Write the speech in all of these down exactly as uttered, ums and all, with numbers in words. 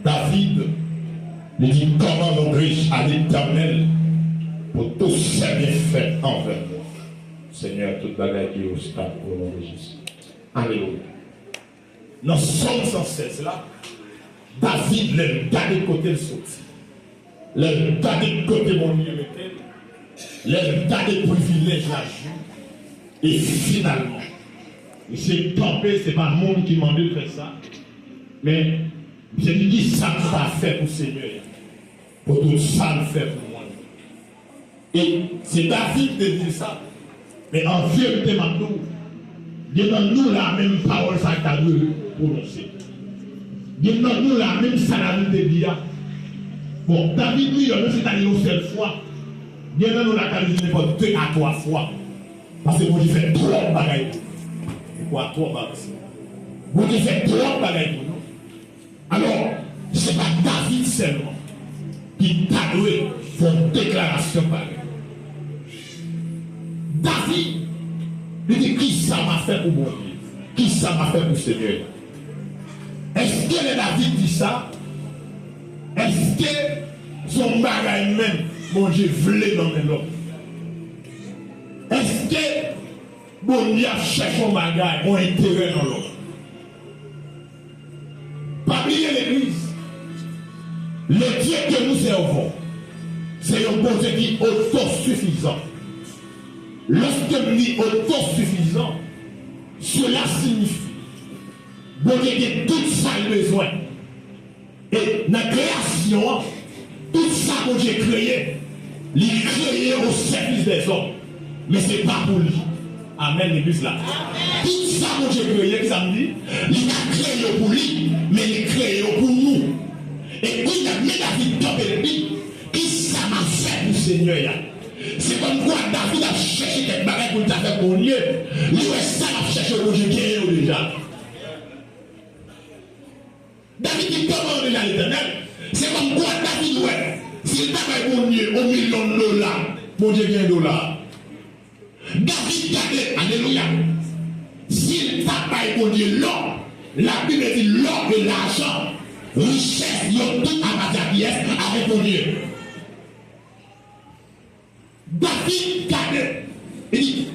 David, li di, comment louange à l'Éternel pour tous ses bienfaits envers moi. Senyè, tout bagay ki yo stab, o non de Jezi. Alelouya. Nan Sòm san sèz la, David, lè l gade kote l soti, lè l gade kote Bondye mete l, lè l gade privilèj l jwi, e finalman, misye kanpe, se pa moun ki mande l fè sa, men misye di, kisa m ka fè pou Senyè a, pou tout sa l fè pou mwen? E se David te di l sa. Men an verite, m ap di w, gen nan nou la, menm pawòl sa a ta dwe pwononse. Gen nan nou la, menm sa David te di a. Bon, David li, menm si l ta di yon sèl fwa, gen nan nou la, ka di nenpòt de a twa fwa. Paske Bondye fè twòp bagay pou nou. Dekwa twòp bagay. Bondye fè twòp bagay pou nou. Alò, se pa David sèlman ki ta dwe fè yon deklarasyon parèy. David, li di, kisa m a fè pou Bondye? Kisa m a fè pou Senyè? Èske lè David di sa, èske se yon bagay menm Bondye vle nan men lòm? Èske Bondye ap chèche yon bagay, yon enterè nan lòm? Pa bliye legliz. Le Dieu que nous servons, se yon Bondye ki otosifizan. Lòske m di otosifizan, sela siyifi Bondye gen tout sa l bezwen. E nan kreyasyon an, tout sa Bondye kreye, li kreye o sèvis dèzòm. Men se pa pou li. Amèn, legliz la. Tout sa Bondye kreye, ki sa m di? Li pa kreye yo pou li, men li kreye yo pou nou. E kounye a, men David kanpe, l di, kisa m a fè pou Senyè a? Se kòmkwa David ap chèche kèk bagay pou l ta fè Bondye. Li wè sa l ap chèche, Bondye genyen yo deja. David di, comment louange à l'Éternel? Se kòmkwa David wè, si l ta bay Bondye yon milyon dola, Bondye gen dola. David gade, alelouya. Si l ta bay Bondye lò, Labib di lò e lajan, richès, yo tout apatyen a kiyès? Avèk Bondye. David gade, li di,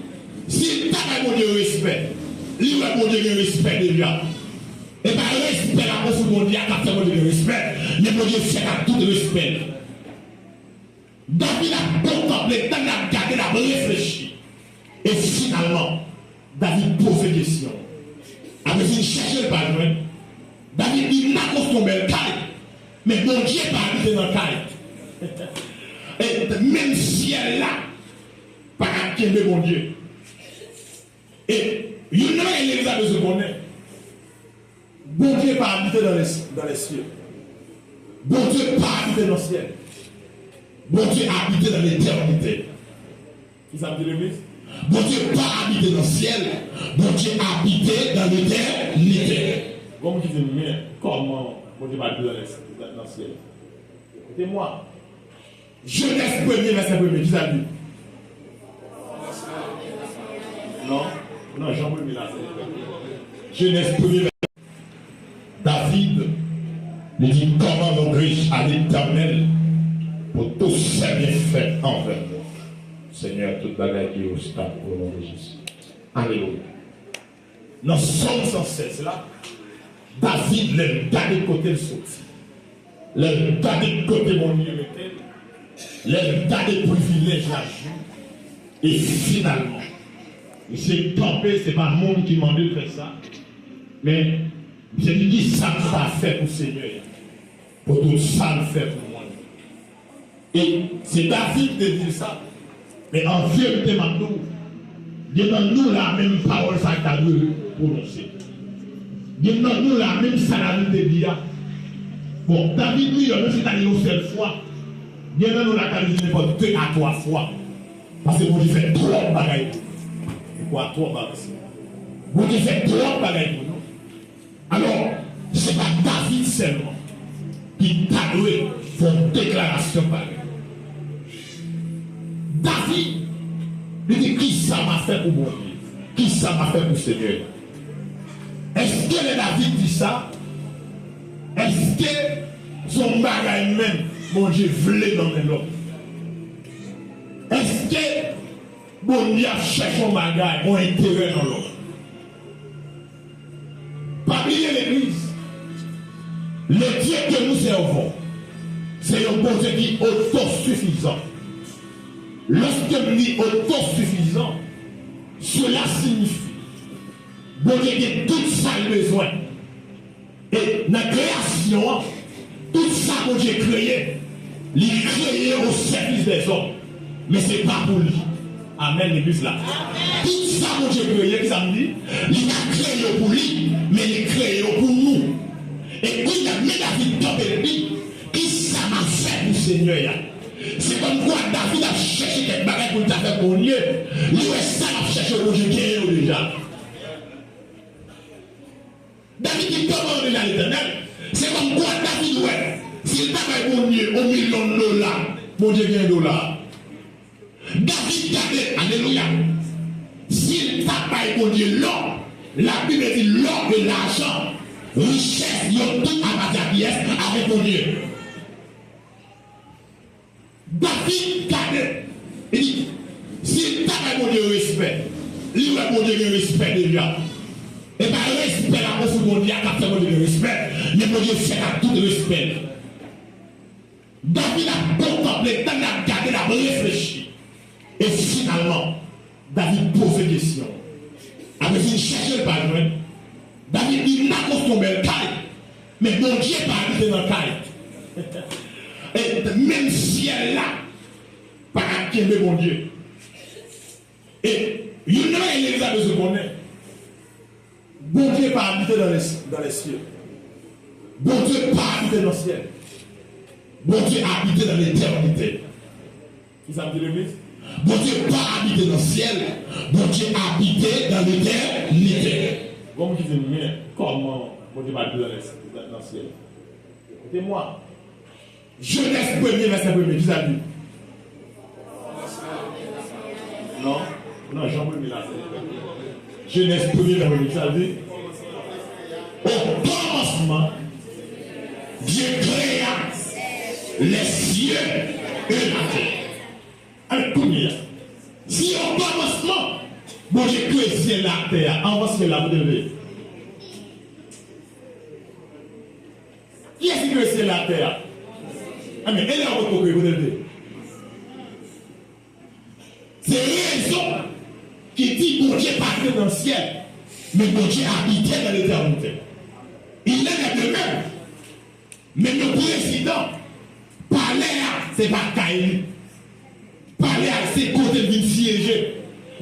si l ta bay Bondye respè, li wè Bondye gen respè deja. E pa respè l ap ofri Bondye a k ap fè Bondye gen respè, men Bondye fèt ak tout respè l. David ap kontanple, tann l ap gade, l ap reflechi. E finalman, David poze kesyon. Apre fin chèche l pa jwenn, David di, m ta konstwi yon bèl kay, men Bondye pa abite nan kay. E menm syèl la pa ka kenbe Bondye. E youn nan bagay legliz la bezwen konnen, Bondye pa abite dans les, dans les cieux. Bondye pa abite nan syèl. Bondye abite dans l'éternité. Ki sa m di legliz? Bondye pa abite nan syèl. Bondye abite dans l'éternité. Gon moun ki di, men kòman Bondye pa abite dans les, dans, dans syèl? Écoutez-moi. Jenèz premye, vèsè premye, ki sa l di? Non, non, Jan premye la, se Jenèz premye, vèsè. David, li di, comment louange à l'Éternel pour tous ses bienfaits envers moi. Senyè, tout bagay ki yo stab, o non de Jezi. Alelouya. Nan Sòm san sèz la, David, lè l gade kote l soti, lè l gade kote Bondye mete l, lè l gade privilèj l jwi, e finalman, misye kanpe, se pa moun ki mande l fè sa, men misye di, kisa m ka fè pou Senyè a, pou tout sa l fè pou mwen? E se David te di l sa. Men an verite, m ap di w, gen nan nou la, menm pawòl sa a ta dwe pwononse. Gen nan nou la, menm sa David te di a. Bon, David li, menm si l ta di yon sèl fwa, gen nan nou la, ka di nenpòt de a twa fwa. Paske Bondye fè twòp bagay pou nou. Dekwa twòp bagay. Bondye fè twòp bagay pou nou. Alò, se pa David sèlman ki ta dwe fè yon deklarasyon parèy. David, li di, kisa m a fè pou Bondye? Kisa m a fè pou Senyè? Èske lè David di sa, èske Se yon bagay menm Bondye vle nan men lòm. Èske Bondye ap chèche yon bagay, yon enterè nan lòm? Pa bliye legliz. Le Dieu que nous servons, se yon Bondye ki otosifizan. Lòske m di otosifizan, cela signifie Bondye gen tout sa l bezwen. E nan kreyasyon an, tout sa Bondye kreye, li kreye o sèvis dèzòm. Men se pa pou li. Amèn, legliz la. Tout sa Bondye kreye, ki sa m di? Li pa kreye yo pou li, men li kreye yo pou nou. E kounye a, men David kanpe, l di, ki sa m ap fè pou Senyè a? Se kòmkwa David ap chèche kèk bagay pou l ta fè Bondye. Li wè sa l ap chèche, Bondye genyen yo deja. David di, kòman w rele a Letènèl? Se kòmkwa David wè, si l ta bay Bondye yon milyon dola, Bondye gen dola. David gade, alelouya. Si l ta bay Bondye lò, Labib di lò e lajan, richès, yo tout apati a kiyès? Avèk Bondye. David gade, li di, si l ta bay Bondye respè, li wè Bondye gen respè deja. E pa respè l ap ofri Bondye a k ap fè Bondye gen respè, men Bondye fèt ak tout respè l. David ap kontanple, David ap gade, l ap reflechi. E finalman, David poze kesyon. Apre fin chèche l pa jwenn, David di, m ta konstwi yon bèl kay, men Bondye pa abite nan kay. E menm syèl la pa ka kenbe Bondye. E youn nan bagay legliz la bezwen konnen, Bondye pa abite dans les, dans les cieux. Bondye pa abite nan syèl. Bondye abite dans l'éternité. Ki sa m di legliz? Bondye pa abite nan syèl. Bondye abite dans l'éternité. Gon moun ki di, men kòman Bondye pa abite dans les, dans, dans syèl? Écoutez-moi. Jenèz premye, vèsè premye, ki sa l di? Non, non, Jan premye la, silvouplè. Jenèz premye, vèsè premye, ki sa l di? Au commencement, Dieu créa les cieux et la terre. Alò, kounye a, si au commencement, Bondye kreye syèl la ak tè a, anvan syèl la, kote l te ye? Kiyès ki kreye syèl la ak tè a? Amèn. E lè yo potko kreye, kote l te ye? Se rezon ki di Bondye pa te nan syèl, men Bondye abite dans l'éternité. Il en est de même. Menm yon prezidan, palè a, se pa kay li. Palè a, se kote l vin syeje.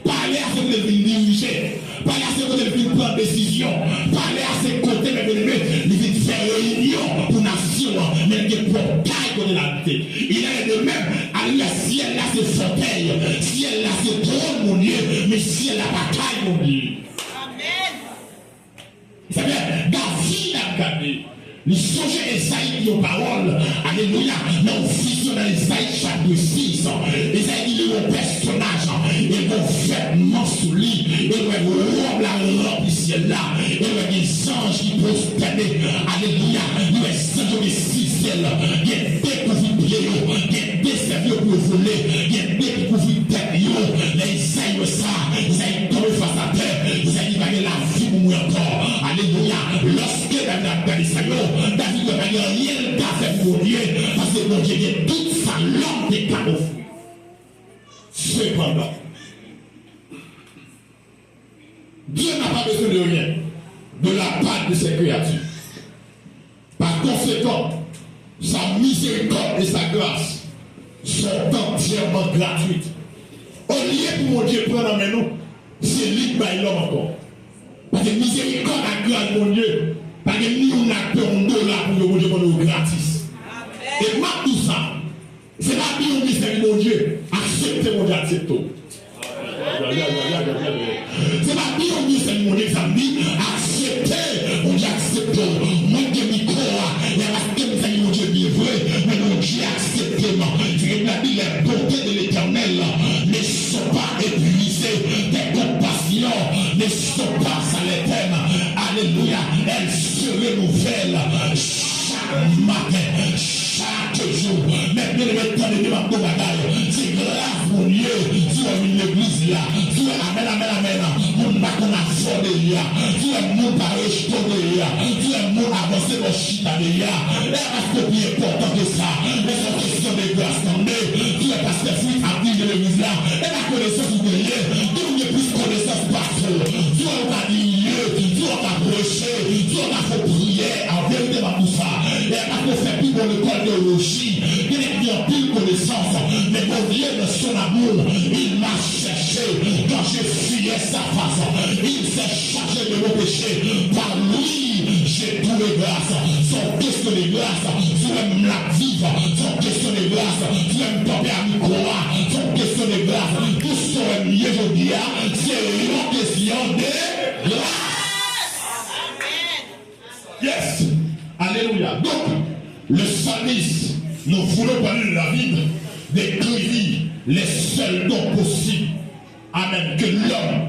Palè a, se kote l vin dirije. Palè a, se kote l vin pran desizyon. Palè a, se kote, mè byeneme, li vin fè reyinyon pou nasyon an. Men l gen pwòp kay kote l abite. Il en est de même, alelouya, syèl la se fòtèy, syèl la se twòn Bondye, men syèl la pa kay Bondye. Amèn. Sètadi, David ap gade, li sonje Ezayi di yon pawòl, alelouya, nan yon vizyon nan Ezayi chapit sis. Ezayi di li wè yon pèsonaj, e gon vètman sou li, e l wè wòb la ranpli syèl la, e l wè gen zanj ki pwostène, alelouya, li wè zanj yo gen sis zèl, gen de kouvri pye yo, gen de sèvi yo pou yo vole, gen de ki kouvri tèt yo. Lè Ezayi wè sa, Ezayi tonbe fas atè, Ezayi di pa gen lavi pou mwen ankò. Alelouya. Lòske David ap gade sa yo, David wè pa gen anyen l ka fè pou Bondye, paske Bondye gen tout sa lòm te ka ofri. Sepandan, Dieu n'a pas besoin de rien de la part de ses créatures. Par conséquent, sa mizerikòd e sa gras sont entièrement gratuites. Olye pou Bondye pran nan men nou, se li k bay lòm ankò. Paske mizerikòd ak gras Bondye, pa gen ni youn ak pe yon dola pou yo, Bondye ban nou yo gratis. E m ap di w sa, se pa byen w byen sèvi Bondye, aksepte Bondye aksepte w. Se pa byen w byen sèvi Bondye, sa m di, aksepte Bondye aksepte w. Mwen gen mikwo a, e paske m sèvi Bondye byen vre, men Bondye aksepte m. Se ke Bib la di, les bontés de l'Éternel ne sont pas épuisées, tes compassions ne sont pas à l'éternel. Alléluia, elles se renouvellent chaque matin. Bon bagay, se gras Bondye. Si w vin legliz la, si w, amèn, amèn, amèn, moun pa konn afò dèyè, si w moun pa rejte w dèyè, si w moun avanse bò chita dèyè, e pa paske w pi enpòtan ke sa, men se yon kesyon de gras, tande. Si w pastè Fritz ap dirije legliz la, e pa konesans ou genyen, ke ou gen plis konesans pase w, si w pa dirije, si w pa preche, si w pa fè priyè, an verite m ap di w sa, e pa paske w fè pi bon lekòl teyoloji, gen nèg ki gen anpil konesans, men Bondye nan son amour, il m'a cherché quand j'ai fuyais sa face. Il s'est chargé de mon péché. Par lui, j'ai trouvé grâce. Se yon kesyon de gras. Si w wè m la viv, se yon kesyon de gras. Si w wè m kanpe a mikwo a, se yon kesyon de gras. Tout sa w wè m ye jodi a, se yon kesyon de gras. Yes. Alléluia. Donc, le psalmiste, nous voulons parler de la Bible, décrivit les seuls dons possibles. Amen. Que l'homme